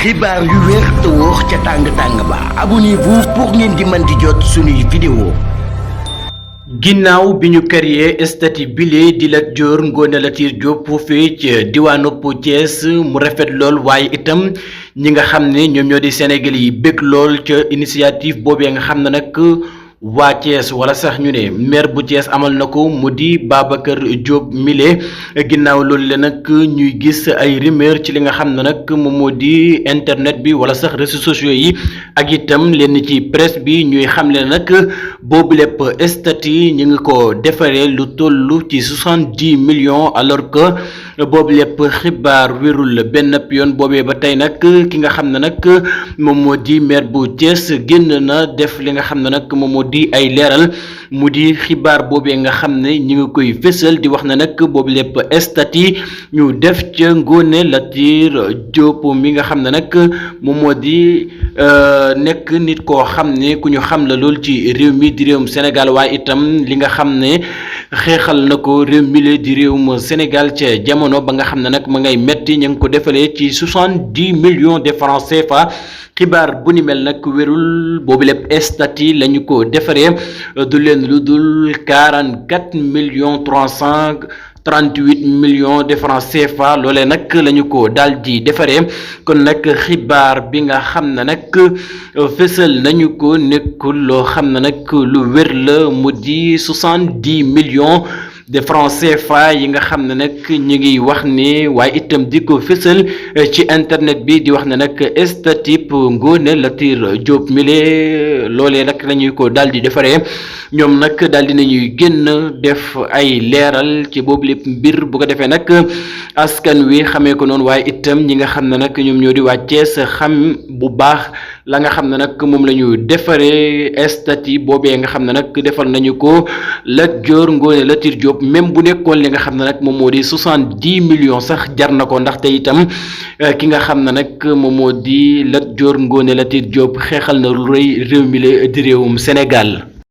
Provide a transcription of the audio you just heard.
xibaar yu wér te wóor ca tàng ba abonnez-vous pour ngeen di mën di jot suñuy vidéo. ginnaaw bi ñu créé statut bile di Lat Dior Ngoné Latyr Diop foofee ca diwaanu Thiès mu rafet lool waaye itam ñi nga xam ne ñoom ñoo di Sénégal yi bëgg lool ca initiative boobee nga xam ne nag waa Thiès wala sax ñu ne maire bu Thiès amal na ko mu di Babacar Diop mile ginnaaw loolu la nag ñuy gis ay rumeur ci li nga xam ne nag moom moo di internet bi wala sax réseaux sociaux yi ak itam lenn ci presse bi ñuy xamle nag boobu lépp statut ñu ngi ko defaree lu toll ci 70 millions alors que boobu lépp xibaar wérul benn yoon boobee ba tey nag ki nga xam ne nag moom moo di maire bu Thiès génn na def li nga xam ne nag moom moo di ay leeral mu di xibaar boobee nga xam ne ñu ngi koy fësal di wax na nag boobu lépp statut ñu def ca Ngoné Latyr Diop mi nga xam ne nag moom moo di nekk nit koo xam ne ku ñu xam la lool ci réew mi di réewum Sénégal waaye itam li nga xam ne xeexal na ko réew mi la di réewum Sénégal ca jamono ba nga xam ne nag ma ngay metti ñu ngi ko defalee ci 70 millions de francs CFA xibaar bu ni mel nag wérul boobu lépp statut lañu ko defaree du leen lu dul 44 millions 338 millions de francs CFA loolee nag lañu ko daal di defaree kon nag xibaar bi nga xam ne nag fësal nañu ko nekkul loo xam ne nag lu wér la mu di 70 millions de francs CFA yi nga xam ne nag ñu ngi wax ni waaye itam di ko fësal ci internet bi di wax ne nag statut Ngoné Latyr Diop mile loolee nag lañuy ko daal di defaree ñoom nag daal di nañuy génn def ay leeral ci boobu lépp mbir bu ko defee nag askan wi xamee ko noonu waaye itam ñi nga xam ne nag ñoom ñoo di waa Thiès xam bu baax la nga xam ne nag moom la ñu defaree statut boobee nga xam ne nag defal nañu ko Lat Dior Ngoné Latyr Diop même bu nekkoon li nga xam ne nag moom moo di 70 millions sax jar na ko ndaxte itam ki nga xam ne nag moom moo di Lat Dior Ngoné Latyr Diop xeexal na lu rëy réew mi la di réewum Sénégal.